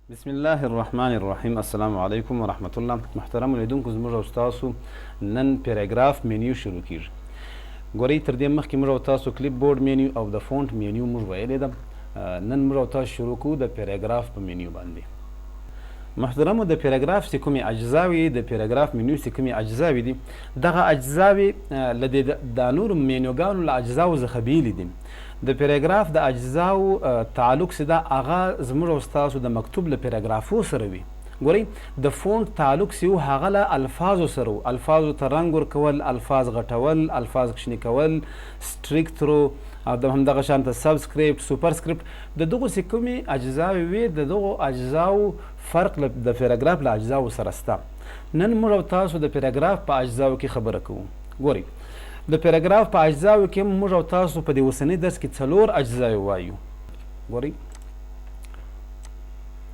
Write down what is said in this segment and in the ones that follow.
بسم الله الرحمن الرحیم. السلام علیکم ورحمت الله. محترم لیدونکو، زموږ او ستاسو نن paragraph menu شروع کیږي. ګورئ، تر دې مخکې موږ او تاسو clipboard menu او د font menu موږ ویلې ده. نن موږ او تاسو شروع کوو د پیراګراف په مینیو باندې. محترمو، د پیراګراف چې کومې اجزاوې، د paragraph menu چې کومې اجزاوې دي، دغه اجزاوې له دې د نورو مینوګانو له اجزاو څخه بیلې دي. د پیراګراف د اجزاو تعلق چې ده، هغه زموږ او ستاسو د مکتوب له پیراګرافو سره وي. ګورئ، د font تعلق چې و، هغه له الفاظو سره و، الفاظو ته رنګ ورکول، الفاظ غټول، الفاظ کوچني کول، strikethrough او د همدغه شان ته subscript، superscript، د دغو چې کومې اجزاوې وې، د دغو اجزاو فرق د پیراګراف له اجزاو سره سته. نن موږ او تاسو د پیراګراف په اجزاو کې خبره کوو. ګورئ، د پیراګراف په اجزاو کې موږ او تاسو په دې اوسني درس کې څلور اجزاوې وایو. ګورئ،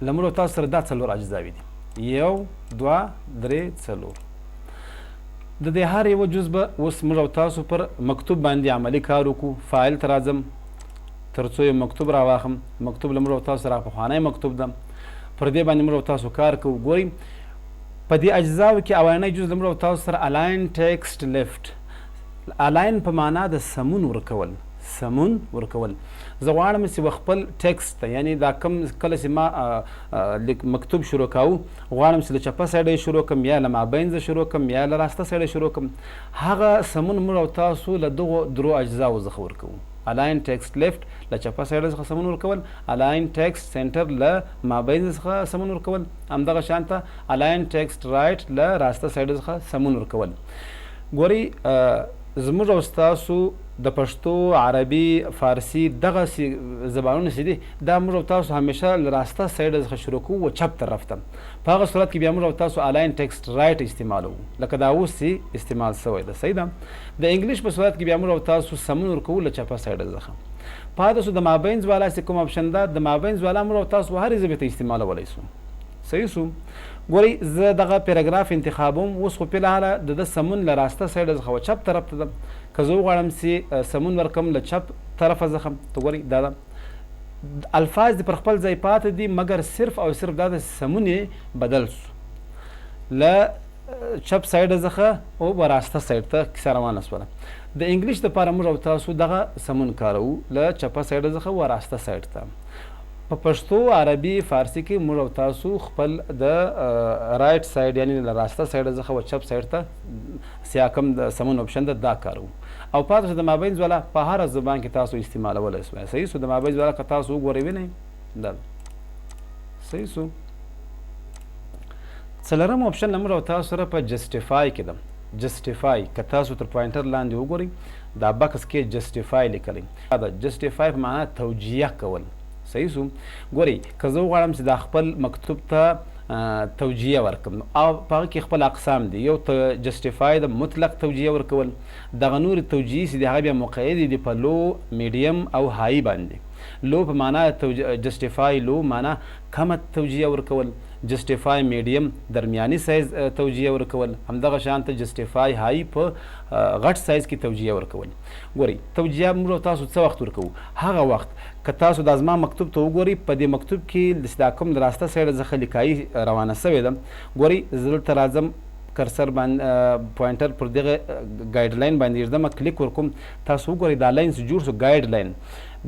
له موږ او تاسو سره دا څلور اجزاوې دي: یو، دوه، درې، څلور. د دې هر یوه جز به اوس موږ او تاسو پر مکتوب باندې عملي کار وکړو. فایل ته راځم تر څو یو مکتوب راواخم. مکتوب له موږ او تاسو سره پخوانی مکتوب ده، پر دې باندې موږ او تاسو کار کوو. ګورئ، په دې اجزاو کې اولنی جز له موږ او تاسو سره align text left. Align په معنا د سمون ورکول، سمون ورکول. زه غواړم چې خپل text ته، یعنی دا کم کله چې ما لیک مکتوب شروع کاوه، غواړم چې له چپه سایډه یې شروع کړم یا له مابینځه شروع کړم یا له راسته سایډه شروع کړم. هغه سمون موږ او تاسو له دغو درو اجزاو څخه ورکوو: align text left له چپه سایډه څخه سمون ورکول، align text center له مابینځه څخه سمون ورکول، همدغه شان ته align text right له راسته سایډه څخه سمون ورکول. ګورئ، زموږ او ستاسو د پښتو، عربي، فارسي دغه زبانونه چې دي، دا موږ او تاسو همیشه له راسته سایډ څخه شروع کوو و چپ طرف ته. په هغه صورت کې بیا موږ او تاسو align text right استعمالوو، لکه دا اوس چې استعمال سوی ده. صحیح ده. د انګلیش په صورت کې بیا موږ او تاسو سمون ورکوو له چپه سایډ څخه. پاتې سو د مابینځ والا چې کوم option ده، د مابینځ والا موږ او تاسو هرې ژبې ته استعمالولی سو. صحیح سو. ګورئ، زه دغه پیراګراف انتخابوم. اوس خو فلحاله د ده سمون له راسته سایډ څخه و چپ طرف ته ده. که زه وغواړم چې سمون ورکړم له چپ طرفه څخه ته، ګورئ، دا ده، الفاظ دې پر خپل ځای پاتې دي، مګر صرف او صرف دا د سمون یې بدل سو، له چپ سایډ څخه او و راسته سایډ ته کیسه روانه سوله. د انګلیش دپاره موږ او تاسو دغه سمون کاروو، له چپه سایډ څخه و راسته سایډ ته. په پښتو، عربي، فارسي کې موږ او تاسو خپل د right side، یعنی له راسته سایډ څخه و چپ سایډ ته سیا کوم د سمون option ده، دا کاروو. او پاتې شو د مابینځ والا، په هره زبان کې تاسو استعمالولی سوی. صحیح سو. د مابینځ والا که تاسو وګورئ، وینئ دا. صحیح سو. څلورم option له موږ او تاسو سره په justify کې ده. Justify که تاسو تر pointer لاندې وګورئ، دا box کې justify لیکلی دا. Justify په معنا توجیه کول. صحیح سو. ګورئ، که زه وغواړم چې دا خپل مکتوب ته توجیه ورکړم، او په هغه کې خپل اقسام دي. یو ته justify د مطلق توجیه ورکول. دغه نورې توجیې چې دي، هغه بیا مقید دي په low، medium او high باندې. Low په معنا justify low معنا کمه توجیه ورکول، justify medium درمیاني سایز توجیه ورکول، همدغه شان ته justify high په غټ سایز کې توجیه ورکول. ګورئ، توجیه موږ تاسو څه وخت ورکوو؟ هغه وخت که تاسو د زما مکتوب ته وګورئ، په دې مکتوب کې دا کوم د راسته سایډ څخه لیکایي روانه سوې ده. ګورئ، زه دلته راځم، cursor باندې، pointer پر دغه guideline باندې ږدم، کلیک ورکوم. تاسو وګورئ، دا line چې جوړ سو، guideline،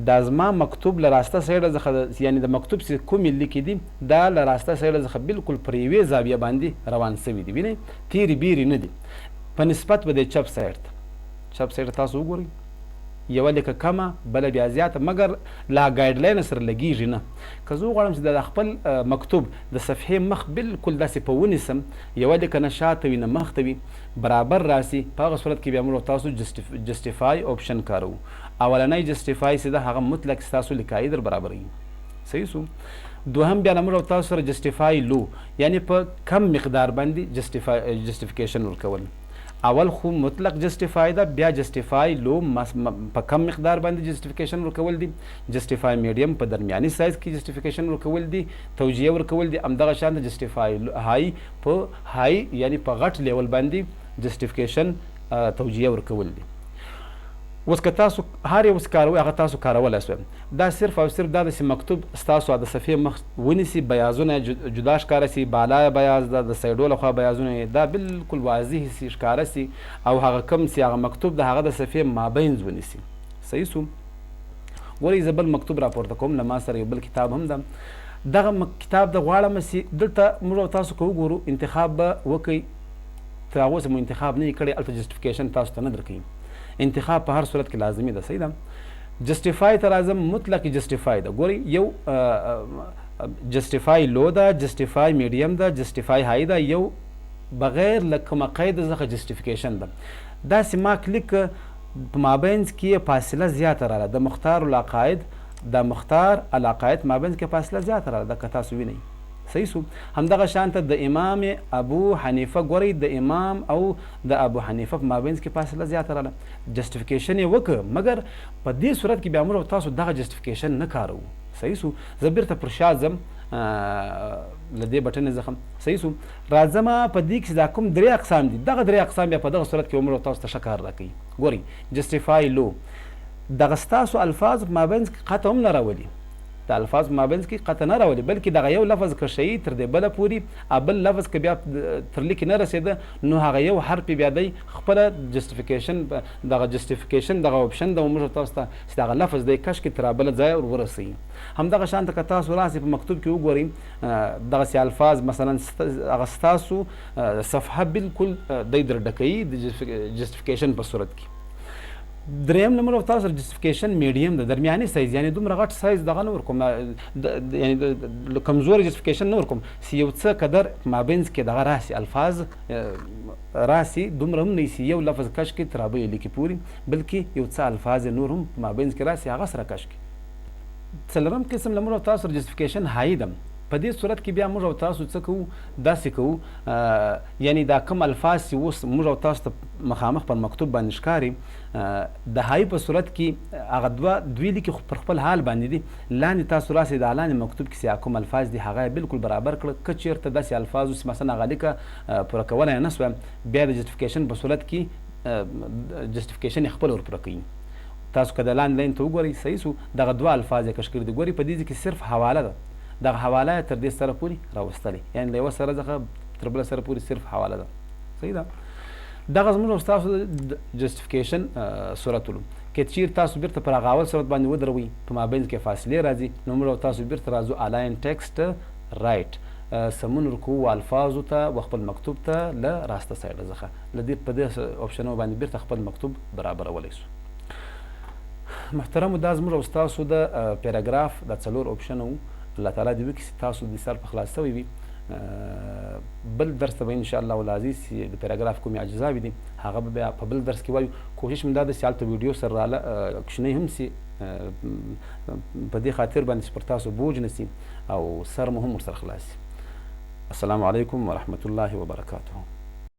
دا زما مکتوب له راسته سایډ څخه، یعنی د مکتوب چې کومې لیکې دي، دا له راسته سایډ څخه بالکل پر یوې زاویه باندې روان سوي دي. وینئ، تیرې بیرې نه دي په نسبت به د چپ سایډ ته. چپ سایډ تاسو وګورئ، یوه لیکه کمه، بله بیا زیاته، مګر لا guideline سره لګیږي نه. که زه وغواړم چې د خپل مکتوب د صفحې مخ بالکل داسې په ونیسم، یوه لیکه نه شاته وي نه مخته وي، برابر راسي، په هغه صورت کې بیا موږ تاسو justify option کاروو. اولنی justify چې ده، هغه مطلق ستاسو لیکایي در برابروي. صحیح سو. دوهم بیا له موږ او تاسو سره justify low، یعنی په کم مقدار باندې justification ورکول. اول خو مطلق justify ده، بیا justify low په کم مقدار باندې justification ورکول دي، justify medium په درمیاني سایز کې justification ورکول دي، توجیه ورکول دي، همدغه شان د justify high په high، یعنی په غټ level باندې justification توجیه ورکول دي. اوس که تاسو هر یو څه کاروئ هغه تاسو کارولای شئ. دا صرف او صرف دا ده چې مکتوب ستاسو د صفحې مخ ونیسي، بیاضونه یې جدا ښکاره شي، بالا یې بیاض ده، د سایډو لخوا بیاضونه یې دا بالکل واضح شي، ښکاره شي او هغه کوم چې هغه مکتوب د هغه د صفحې مابینځ ونیسي. صحیح شو؟ ګورئ زه بل مکتوب راپورته کوم، له ما سره یو بل کتاب هم ده، دغه کتاب د غواړم چې دلته موږ او تاسو که وګورو انتخاب به وکړئ، تر هغو چې مو انتخاب نه وي کړی هلته جسټیفیکیشن تاسو ته نه درکوي. انتخاب په هر صورت کې لازمي ده. صحیح ده؟ جسټیفای ته راځم، مطلق جسټیفای ده. ګورئ یو جسټیفای لو ده، جسټیفای میډیم ده، جسټیفای های ده، یو بغیر له کومه قید څخه جسټیفیکیشن ده. داسې ما کلیک په مابینځ کې یې فاصله زیاته راله، د مختار العقاید د مختار العقاید مابینځ کې فاصله زیاته راله، دا که تاسو وینئ. صحیح سو؟ همدغه شان ته د امام ابو حنیفه، ګورئ د امام او د ابو حنیفه په مابینځ کې فاصله زیاته راله، جسټیفیکیشن یې وکړ، مګر په دې صورت کې بیا موږ او تاسو دغه جسټیفیکیشن نه کاروو. صحیح سو؟ زه بیرته پر شا ځم له دې بټنې څخه. صحیح سو؟ راځم په دې کې دا کوم درې اقسام دي، دغه درې اقسام بیا په دغه صورت کې موږ او تاسو ته ښه کار راکوي. ګورئ جسټیفای لو دغه ستاسو الفاظ په مابینځ کې قطع هم نه راولي، د الفاظ په مابینځ کې قطع نه راولي، بلکې دغه یو لفظ که ښیي تر دې بله پوري، بل لفظ که بیا تر لیکې نه رسېده نو هغه یو حرف بیا دی خپله جسټیفیکیشن، دغه جسټیفیکیشن دغه اپشن د موږ تاسو ته چې دغه لفظ دی کش کې تر بله ځایه ور ورسوي. همدغه شان ته که تاسو راسئ په مکتوب کې وګورئ دغسې الفاظ مثلا هغه ستاسو صفحه بالکل دی در ډکوي د جسټیفیکیشن په صورت کې. دریم نمبر او تاسو جسټیفیکیشن میډیم ده، درمیاني سایز، یعنی دومره غټ سایز دغه نه ورکوم، یعنی کمزوري جسټیفیکیشن نه ورکوم، چې یو څه قدر مابینځ کې دغه راسي الفاظ راسي، دومره هم نه سي یو لفظ کش کې تر بلې لیکې پوري، بلکې یو څه الفاظ نور هم مابینځ کې راسي هغه سره کش کې. څلورم قسم له موږ او تاسو جسټیفیکیشن های ده. په دې صورت کې بیا موږ او تاسو څه کوو، داسې کوو، یعنی دا کوم الفاظ چې اوس موږ او تاسو ته مخامخ پر مکتوب باندې ښکاري، د های په صورت کې هغه دوې لیکې خو پر خپل حال باندې دي، لاندې تاسو راسئ دا لاندې مکتوب کې چې کوم الفاظ دي هغه یې بالکل برابر کړه. که چېرته داسې الفاظ اوس مثلا هغه لیکه پوره کولی نه سوه، بیا د جسټیفیکیشن په صورت کې جسټیفیکیشن یې خپل ور پوره کوي. تاسو که د لاندې لاین ته وګورئ، صحیح سو، دغه دوه الفاظ یې کش کړي دي. ګورئ په دې ځای کې صرف حواله ده، دغه حواله یې تر دې سره پورې راوستلې، یعنی له یوه سره څخه تر بله سره پورې صرف حواله ده. صحیح ده؟ دغه زموږ او ستاسو د جسټیفیکیشن صورت ولو. که چیرې تاسو بیرته پر هغه اول صورت باندې ودروئ، په مابینځ کې فاصلې راځي، نو موږ او تاسو بیرته راځو الاین ټیکسټ رایټ، سمون ورکوو الفاظو ته و خپل مکتوب ته له راسته سایډه څخه، له دې په دې اپشنو باندې بیرته خپل مکتوب برابرولی سو. محترمو دا زموږ او ستاسو د پیراګراف د څلور اپشنو وو. الله تعالی دې وکړي چې تاسو د سر په خلاص سوی وي. بل درس ته به ان شاء الله العزیز چې د پیراګراف کومې اجزاوې دي هغه به بیا په بل درس کې وایو. کوشش مې دا ده چې هلته ویډیو سره راله کوچنۍ هم سي، په دې خاطر باندې چې پر تاسو بوج نه سي او سر مو هم ورسره خلاص سي. السلام علیکم ورحمت الله وبرکاته.